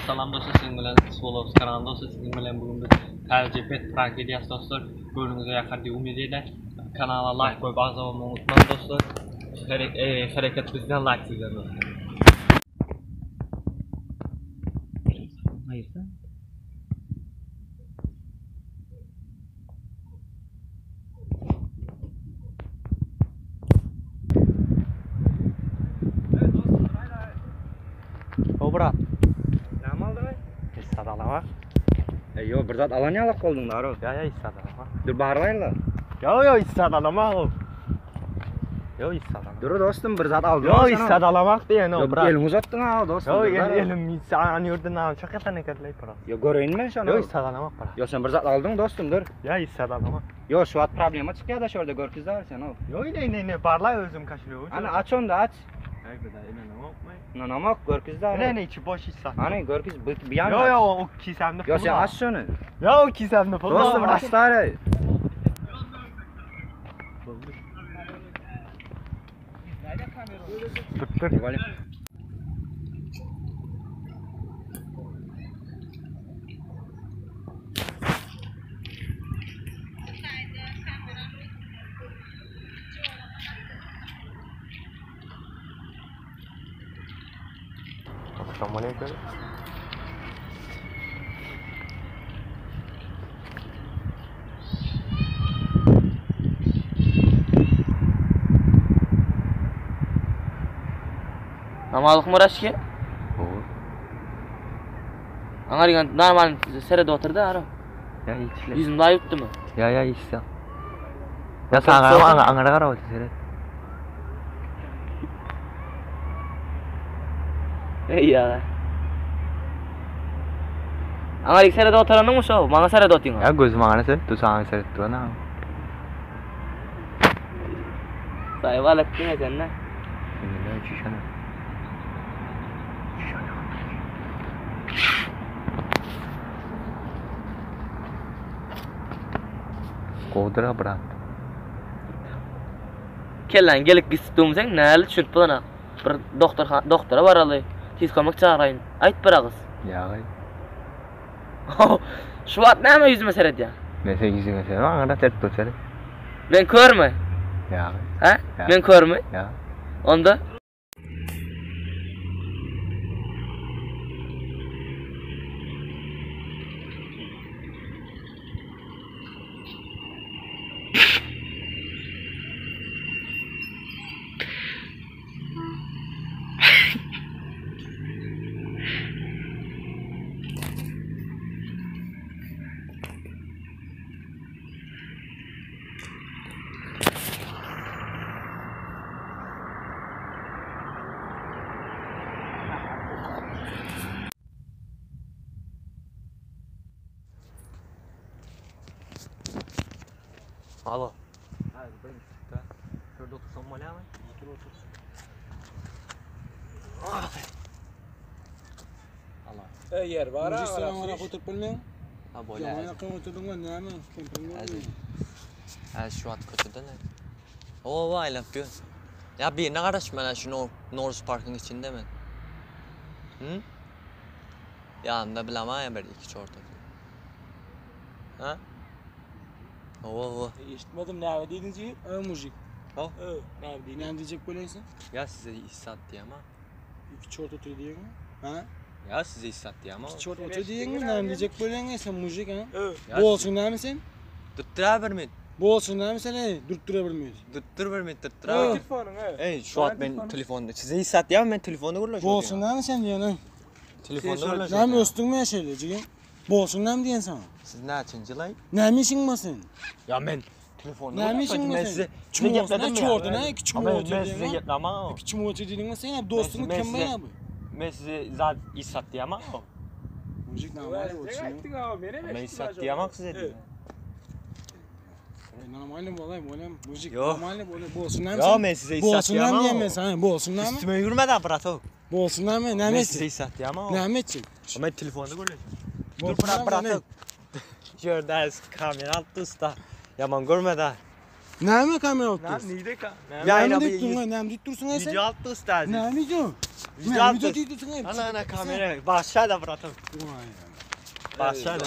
Salam dostlar siziň bilen Swolows kanaly dostlar siziň bilen bugün biz täze bet prank edýäs dostlar göwnüňize ýakar diýip umyt edýän kanala like goýup agza bolmagy unutmaň dostlar e, hereket bizden like sizden dostlar Hayırsa? O brat. Näme aldyň? Hiç zat alama. E, yo, bir zat alan ýalak bolduň Naro. Ya ya hiç zat alama. Dur barlaýla. Yo yo hiç zat alama o. Yo hiç zat alama. Dur dostum bir zat aldyň. Yo hiç zat alamak diýen o brat. Eliňi uzatdyň ha dostum. Yo el, elim hiç an ýurdu nam çok atan ekenler brat. Yo göreýin men şony. Yo hiç zat alamak brat. Yo sen bir zat aldyň dostum dur. Ya hiç zat alamak. Yo şu wagt problema çykýar da şurada görküz da sen o. Yo ine ine ine barlay özüm kaşılıyor. Ana aç onu da aç. Ay be da inanamam. Inanamok görküz da. Ne ne içi boş hiç zat. Hani görküz bir, bir yan Yo aç. yo o kisemde Yo sen aç şunu. Yo o kisemde pul Dostum aç da. Dur dur. Assalamu alaikum. Namalyk Muraşki? Aňa normal serede oturdy ara. Ya içle. Yüzümde ayıptı mı? Ya ya işte. Ya sana ama aňara gara boldy seret. Ey ya. Aňa serede oturanyň mı şo? Maňa serede otyň. Ya gözüm aňara seret, du sana seret durana. Saýba alypdyň sen ne? Ne şişene. Şişene. Kodra brat. Kellen gelip gitdim sen näli çürp bulana. Bir doktor doktora baraly. Tiz kömek çağırayın. Ayt bir agız. Ya ay. Şu wagt näme yüzüme seredýär? Ne sen yüzüne seret, aňara seret dur seret. Men körmi? Ya ay. Ha? Ya. Men körmi? Ya. Onda Alo. Şurada otursam mı lan? Otur otur. Allah. Yer var Mucik sen amına oturup bilmeyin. Ha böyle. Yaman yakın oturdun lan ne mi? Hadi. Ha şu at kötüden ne? O vay laf diyor. Ya bir ne kardeş ben şu Nor Norris Park'ın içinde mi? Hı? Ya ne bileyim ya bir iki çorta. Ha? O o. Eşitmedim ne dedin ki? Ö mucik. Ha? Ö ne dedin? Ne diyecek böyleyse? Ya size hissat diye ama. İki çort otur diye mi? Ha? Ya size hissat diye ama. İki çort otur diye mi? Ne diyecek böyleyse sen mucik ha? Ö. Ya Bu olsun ne mi sen? Tuttura bir mi? Bu olsun ne mi sen? Ey, Dürttüre bilmiyorsun. Tuttur bir mi? Tuttura. Ö. Telefonun ö. Ey şu at ben telefonda. Size hissat diye ama ben telefonda gurlaşıyorum. Bu olsun ne mi sen diyorsun? ha? Telefonda Ne mi gurlaşıyorum. östün mü yaşayla cigin? Bu olsun ne mi diyorsun sana? Siz ne açıncılay? Ne mi işin var senin? Ya ben telefonda Ne mi işin var Ben senin? size Çumu size olsun ne gepledim ya. çordu ne? Küçük mü Ama otur ben size diyorsun? geplemem ama. Küçük mü otur diyorsun sen? Hep dostunu Ben kim size- ben abi? Ben size zaten hissat diyemem ama. Mucik ne var olsun? Sen ettin abi beni Ben hissat diyemem size diyor. Normalim vallahi böyle mucik. Yo. Normalim böyle bu olsun ne mi Ya sen? ben size Bu hissat olsun ne mi diyemem diyeyim ama. ben sana? Bu olsun ne mi? Üstüme yürümeden bırak o. Bu olsun ne mi? Ne Ben size mi? hissat diyemem ama. Ne mi edecek? Ama ben telefonda gurlaşıyorum. Bu Dur olsun bırak ne mi? bırak. Ne? Şurada kamera attı usta. Yaman görmeden. Ne mi kamera otursun? Neydi ka? Ya Ne yine mi bir deyip dursun? Ne mi deyip dursun sen? Video attı usta. Ne mi diyorsun? Ne video diýdiň? Ana ana kamera. Başla da bratım. Başla da.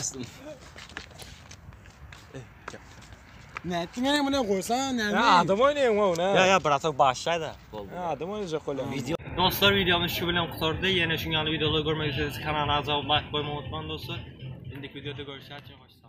Ne ettin ene bunu koysan ne? Ya adam oynayın o ne? Ya ya bratım başla da. Ya adam oynayacak öyle. Video Dostlar videomuz şu bilen kurtardı. Yine şunun videoları görmek isterseniz kanala abone olmayı like koymayı unutmayın dostlar. Şimdiki videoda görüşürüz. Hoşçakalın.